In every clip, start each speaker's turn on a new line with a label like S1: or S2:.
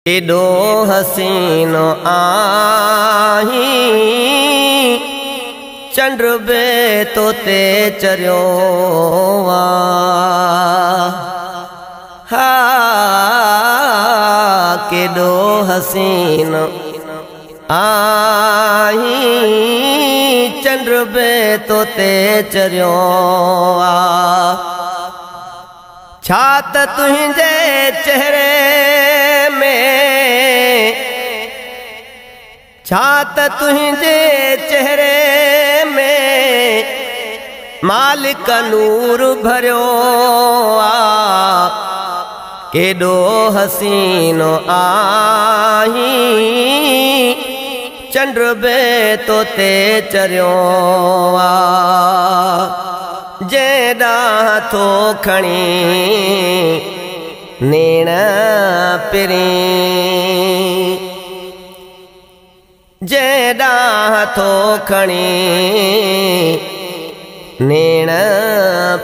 S1: केॾो हसीनो आहीं, चंड बे तो ते चरियो आ। हा केॾो हसीनो आहीं, चंड बे तो ते चरियो आ। छा त तुंहिंजे चेहरे में, छा त तुंहिंजे चेहरे में मालिक नूर भरियो आ। केॾो हसीनो आहीं, चंड बे तो ते चरियो आ। जंहिं थो खणी नेण पिरीं, जंहिं थो खणी नेण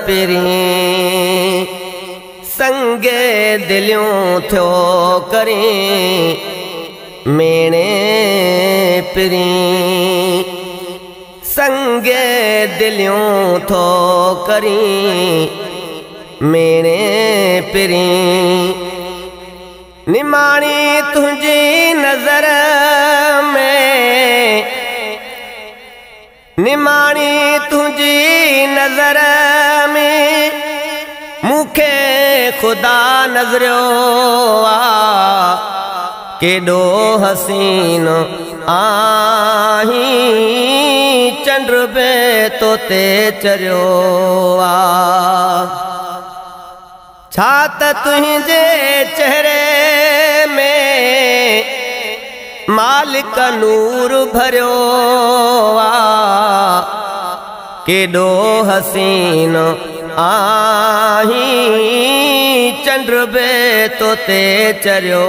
S1: पिरीं, संगे दिलियूं थियो करीं मेणे पिरीं, संगे दिलियूं थो करीं मेणे पिरीं। निमाणी तुंहिंजी नज़र में, निमाणी तुंहिंजी नज़र में मूंखे ख़ुदा नज़रियो आ। केॾो हसीनो आहीं, चंड बे तो ते चरियो आ। छा त तुंहिंजे चेहरे में मालिक नूर भरियो आ। केॾो हसीनो आहीं, चंड बे तो ते चरियो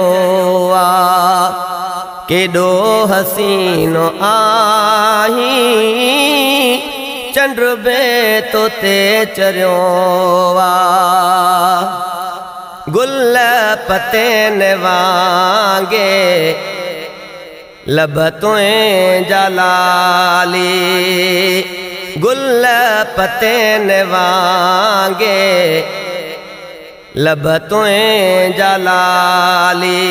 S1: आ। केॾो हसीनो आहीं, चंड बे तो ते चरियो आ। गुल पतेन वांगे लब तुंहिंजा लाली, गुल पतेन वांगे लब तुंहिंजा लाली।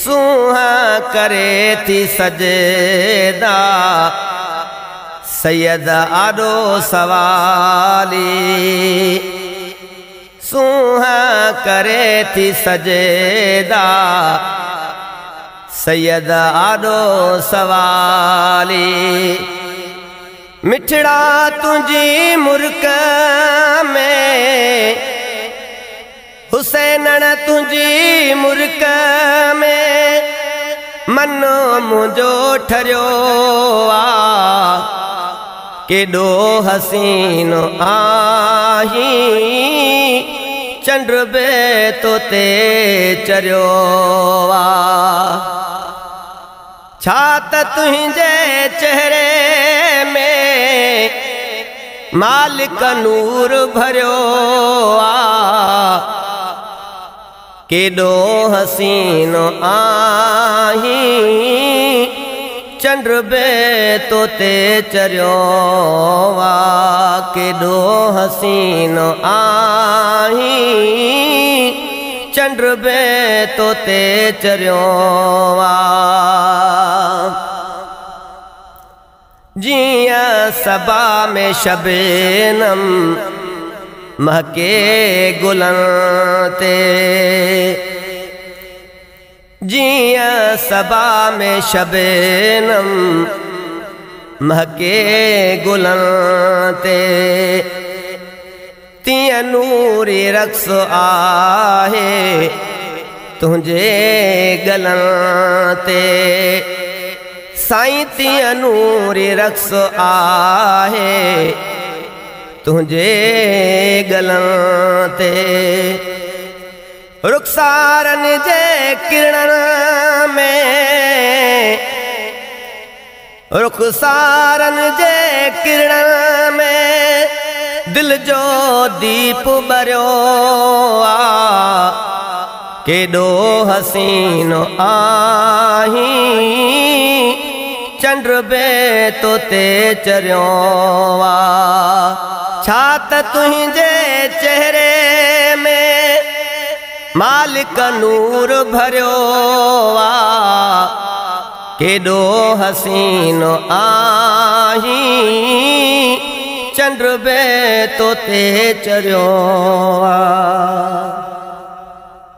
S1: सूंहं करे थी सजदा सैयद आॾो सवाली, सूंहं करे थी सजदा सैयद आॾो सवाली। मिठड़ा तुंहिंजी मुर्क में, हुसैनण तुंहिंजी मुर्क में मन मुंहिंजो ठरियो आ। केॾो हसीनो आहीं, चंड बे तो ते चरियो आ। छा त तुंहिंजे चेहरे में मालिक नूर भरियो आ। केॾो हसीनो आहीं, चंड बे तो ते चरियो आ। केॾो हसीनो आहीं, चंड बे तो ते चरियो आ। जीअं सबा में शबनम महके गुलनि ते, जीअं सबा में शबनम महके गुलनि ते, तीअं नूरी रक़्स आहे तुंहिंजे गलनि ते। साईं तीअं नूरी रक़्स आहे तुंहिंजे गलनि ते। रुखसारनि जे किरणनि में, रुखसारनि जे किरणनि में दिल जो दीप ॿरियो आ। केॾो हसीन आहीं, चंड बि तो ते चरियो आ। छा त तुंहिंजे चेहरे में मालिक नूर भरियो आ, केॾो हसीन आहीं, चंड बि तो ते चरियो आ।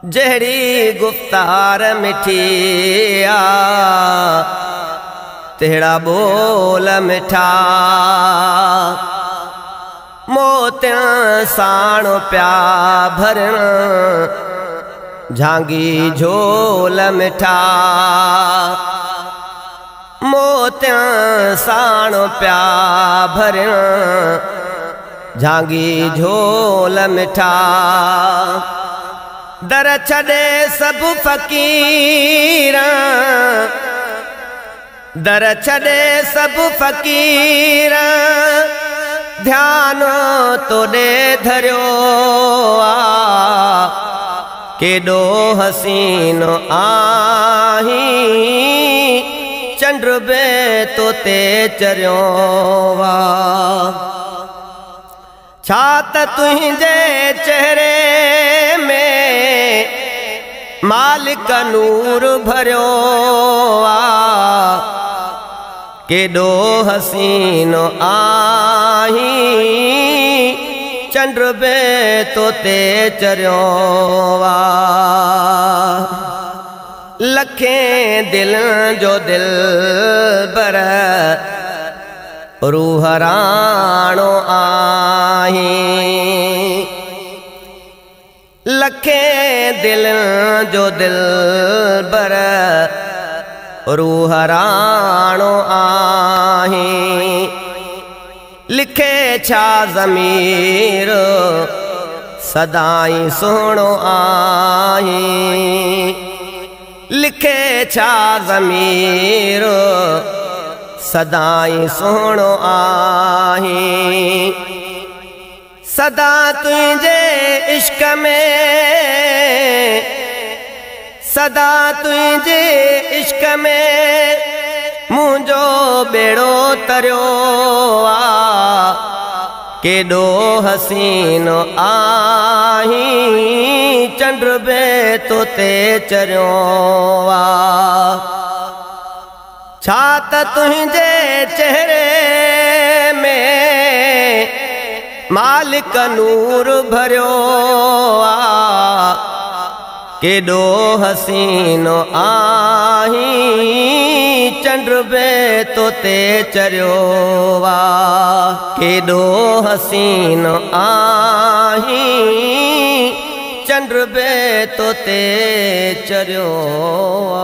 S1: जहिड़ी गुफ़्तार मिठी आ, तहिड़ा ॿोल मिठा, मोतियनि साण पिया भरण, झांगी झोल मिठा, मोतियनि साण पिया भरण, झांगी झोल मिठा। दर छॾे सभु फ़क़ीर, दर छॾे सभु फ़क़ीर, ध्यान तोॾे धरियो आ, केॾो हसीन आहीं, चंड बि तो ते चरियो आ। छा त तुंहिंजे चेहरे में मालिक नूर भरियो आ, केॾो हसीन आहीं, चंड बि तो ते चरियो आ। लखें दिलनि जो दिलबर रूह राणो आहीं, लखें दिलनि जो दिलबर रूह राणो आहीं। लिखे छा ज़मीर सदाई सुहिणो आहीं, लिखे छा ज़मीर सदाई सुहिणो आहीं। सदा तुंहिंजे इश्क में, सदा तुंहिंजे इश्क में मुंहिंजो ॿेड़ो तरियो आ, केॾो हसीन आहीं, चंड बि तो ते चरियो आ। छा त तुंहिंजे चेहरे में मालिक नूर भरियो आ, केॾो हसीन आहीं, चंड बि तो ते चरियो आ। केॾो हसीन आहीं, चंड बि तो ते चरियो आ।